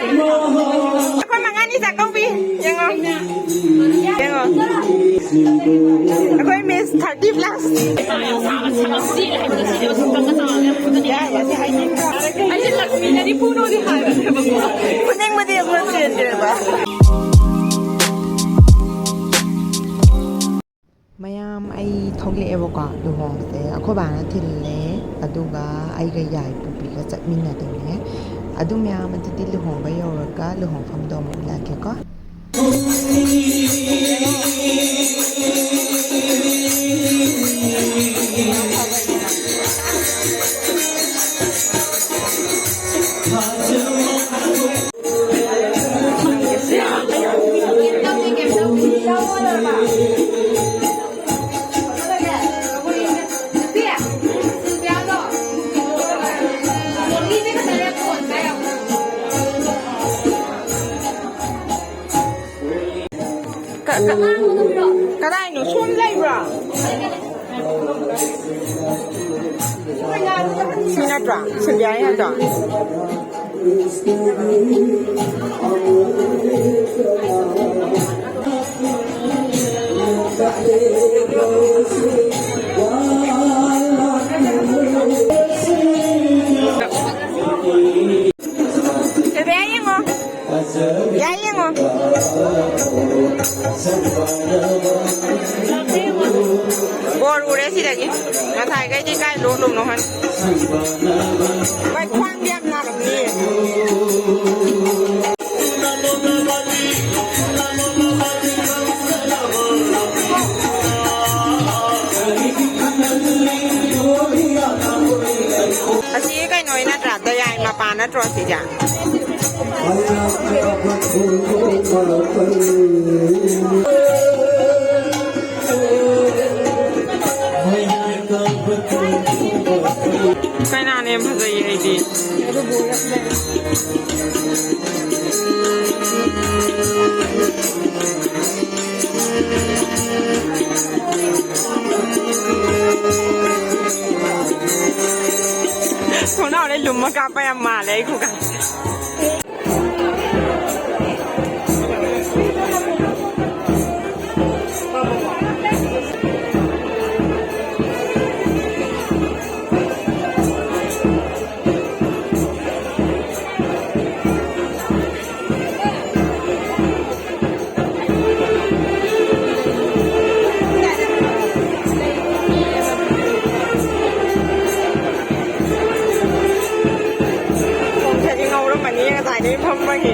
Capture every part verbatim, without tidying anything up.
ꯑꯩꯈꯣꯏ ꯃꯉꯥꯅꯤ ꯆꯥꯛꯀꯧꯕꯤ꯫ ꯌꯦꯡꯉꯣ꯫ ꯌꯦꯡꯉꯣ꯫ ꯑꯩꯈꯣꯏ ꯃꯤꯁ ꯊꯥꯔꯇꯤ ꯄ꯭ꯂꯁ꯫ ꯑꯩꯁꯦ ꯂꯛꯁꯃꯤꯅꯗꯤ ꯄꯨꯅꯣꯗꯤ ꯍꯥꯏꯕꯅꯦꯕꯀꯣ꯫ ꯐꯨꯅꯤꯡꯕꯗꯤ ꯑꯃꯨꯛ ꯆꯦꯟꯈ꯭ꯔꯦꯕ꯫ ꯃꯌꯥꯝ, ꯑꯩ ꯊꯣꯛꯂꯛꯑꯦꯕꯀꯣ ꯂꯨꯍꯣꯡꯕꯁꯦ꯫ ꯑꯩꯈꯣꯏ ꯕꯥꯅ ꯊꯤꯜꯂꯦ, ꯑꯗꯨꯒ ꯑꯩꯒ ꯌꯥꯏ ꯄꯨꯕꯤꯒ ꯆꯠꯃꯤꯟꯅꯗꯣꯏꯅꯦ꯫ ꯑꯗꯨ ꯃꯌꯥꯝ ꯑꯗꯨꯗꯤ ꯂꯨꯍꯣꯡꯕ ꯌꯧꯔꯒ ꯂꯨꯍꯣꯡꯐꯝꯗꯣ ꯑꯃꯨꯛ ꯎꯠꯂꯛꯀꯦꯀꯣ꯫ ꯀ-, ꯀ-, ꯀꯗꯥꯏꯅꯣ? ꯁꯣꯝ ꯂꯩꯕ꯭ꯔꯣ? ꯁꯤ ꯅꯠꯇ꯭ꯔꯣ? ꯁꯤꯜꯚꯤꯌꯥꯒꯤ ꯅꯠꯇ꯭ꯔꯣ? ꯁꯤꯜꯚꯤꯌꯥ, ꯌꯦꯡꯉꯣ꯫ ꯌꯥꯏ, ꯌꯦꯡꯉꯣ꯫ ꯕꯣꯔ ꯎꯔꯦ ꯁꯤꯗꯒꯤ꯫ ꯉꯁꯥꯏꯈꯩꯗꯤ ꯀꯥꯏ ꯂꯣꯠꯂꯨꯕꯅꯣ ꯈꯪꯗꯦ꯫ ꯚꯥꯏ, ꯈ꯭ꯋꯥꯡꯗꯤ ꯌꯥꯝ ꯅꯥꯔꯝꯅꯤꯌꯦ꯫ ꯑꯁꯤ ꯀꯩꯅꯣ ꯅꯠꯇ꯭ꯔꯥ? ꯗꯌꯥꯏ ꯃꯄꯥ ꯅꯠꯇ꯭ꯔꯣ ꯁꯤꯁꯦ? ꯀꯩꯅꯥꯅ ꯌꯥꯝ ꯐꯖꯩꯌꯦ ꯑꯩꯗꯤ꯫ ꯌꯥꯝ ꯃꯥꯜꯂꯦ ꯑꯩ ꯈꯨꯒꯥꯁꯦ꯫ ꯈꯣꯡꯁꯦ ꯉꯧꯔꯝꯃꯅꯤ ꯉꯁꯥꯏꯗꯩ ꯐꯝꯕꯒꯤ꯫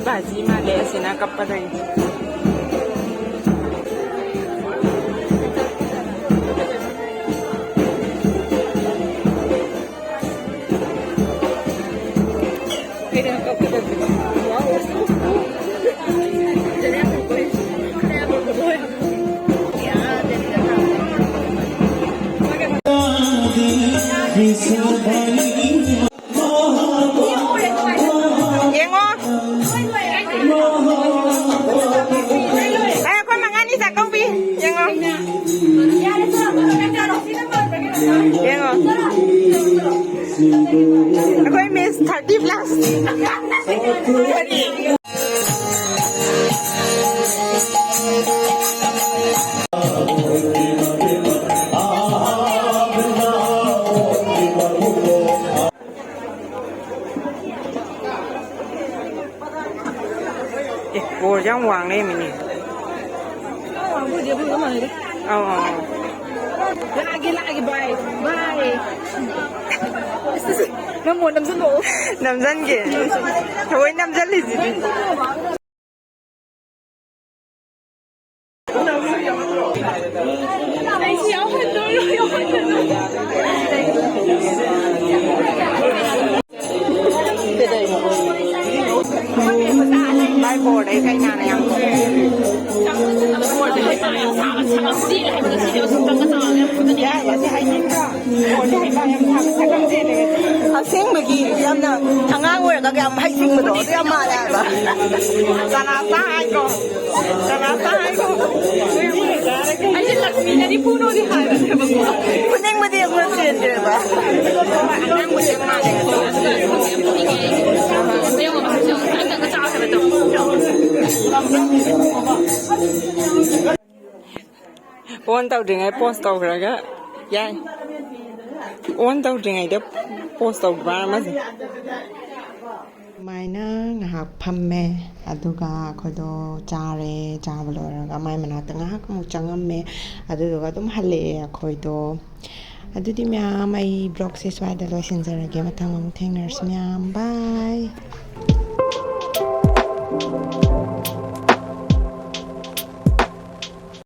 ꯕꯥꯖꯤ ꯃꯥꯜꯂꯦ ꯑꯁꯤꯅ ꯀꯞꯄꯗꯣꯏꯅꯤ꯫ ꯌꯦꯡꯉꯣ꯫ ꯑꯩ ꯑꯩꯈꯣꯏ ꯃꯉꯥꯅꯤ ꯆꯥꯛꯀꯧꯕꯤ꯫ ꯌꯦꯡꯉꯣ꯫ ꯌꯦꯡꯉꯣ꯫ ꯑꯩꯈꯣꯏ ꯃꯤꯁ ꯊꯥꯔꯇꯤ ꯄ꯭ꯂꯁ꯫ ꯑꯦ, ꯕꯣꯔꯁꯦ ꯌꯥꯝ ꯋꯥꯡ ꯂꯩꯔꯝꯃꯤꯅꯦ꯫ ꯑꯧ, ꯑꯧ, ꯑꯧ꯫ ꯂꯥꯛꯑꯒꯦ, ꯂꯥꯛꯑꯒꯦ, bye, bye꯫ ꯅꯪ ꯃꯣꯟ ꯅꯝꯁꯤꯜꯂꯛꯑꯣ꯫ ꯅꯝꯁꯤꯟꯒꯦ꯫ ꯊꯑꯣꯏ ꯅꯝꯁꯤꯜꯂꯤꯁꯤꯗꯤ꯫ ꯃꯥꯏ ꯕꯣꯔꯗ ꯑꯩ ꯀꯩꯅꯥꯅ ꯌꯥꯝ ꯅꯣꯛꯑꯦ꯫ ꯌꯥꯏ, ꯑꯁꯤ ꯍꯥꯏꯅꯤꯡꯗ꯭ꯔꯣ? ꯑꯁꯦꯡꯕꯒꯤ ꯌꯥꯝꯅ ꯑꯉꯥꯡ ꯑꯣꯏꯔꯒ ꯌꯥꯝ ꯍꯩꯁꯤꯡꯕꯗꯣ ꯑꯗꯨ ꯌꯥꯝ ꯃꯥꯜꯂꯦ ꯍꯥꯏꯕ꯫ ꯆꯅꯥ ꯆꯥ ꯍꯥꯏꯀꯣ꯫ ꯆꯅꯥ ꯆꯥ ꯍꯥꯏꯀꯣ꯫ ꯑꯩꯁꯦ ꯂꯛꯁꯃꯤꯅꯗꯤ ꯐꯨꯅꯣꯗꯤ ꯍꯥꯏꯕꯅꯦꯕꯀꯣ꯫ ꯐꯨꯅꯤꯡꯕꯗꯤ ꯑꯃꯨꯛ ꯆꯦꯟꯗ꯭ꯔꯦꯕ꯫ ꯑꯉꯥꯡꯕꯁꯦ ꯃꯥꯜꯂꯦ꯫ ꯑꯣꯟ ꯇꯧꯗ꯭ꯔꯤꯉꯩ ꯄꯣꯁ ꯇꯧꯈ꯭ꯔꯒ ꯌꯥꯏ꯫ ꯑꯣꯟ ꯇꯧꯗ꯭ꯔꯤꯉꯩꯗ ꯄꯣꯁ ꯇꯧꯈ꯭ꯔ ꯑꯃꯁꯦ꯫ ꯑꯗꯨꯃꯥꯏꯅ ꯉꯥꯏꯍꯥꯛ ꯐꯝꯃꯦ, ꯑꯗꯨꯒ ꯑꯩꯈꯣꯏꯗꯣ ꯆꯥꯔꯦ꯫ ꯆꯥꯕ ꯂꯣꯏꯔꯒ ꯃꯥꯏ ꯃꯅꯥꯛꯇ ꯉꯥꯏꯍꯥꯛ ꯑꯃꯨꯛ ꯆꯪꯉꯝꯃꯦ, ꯑꯗꯨꯗꯨꯒ ꯑꯗꯨꯝ ꯍꯜꯂꯛꯑꯦ ꯑꯩꯈꯣꯏꯗꯣ꯫ ꯑꯗꯨꯗꯤ ꯃꯌꯥꯝ, ꯑꯩ ꯕ꯭ꯂꯣꯒꯁꯦ ꯁ꯭ꯋꯥꯏꯗ ꯂꯣꯏꯁꯤꯟꯖꯔꯒꯦ꯫ ꯃꯊꯪ ꯑꯃꯨꯛ ꯊꯦꯡꯅꯔꯁꯤ ꯃꯌꯥꯝ꯫ ꯕꯥꯏ꯫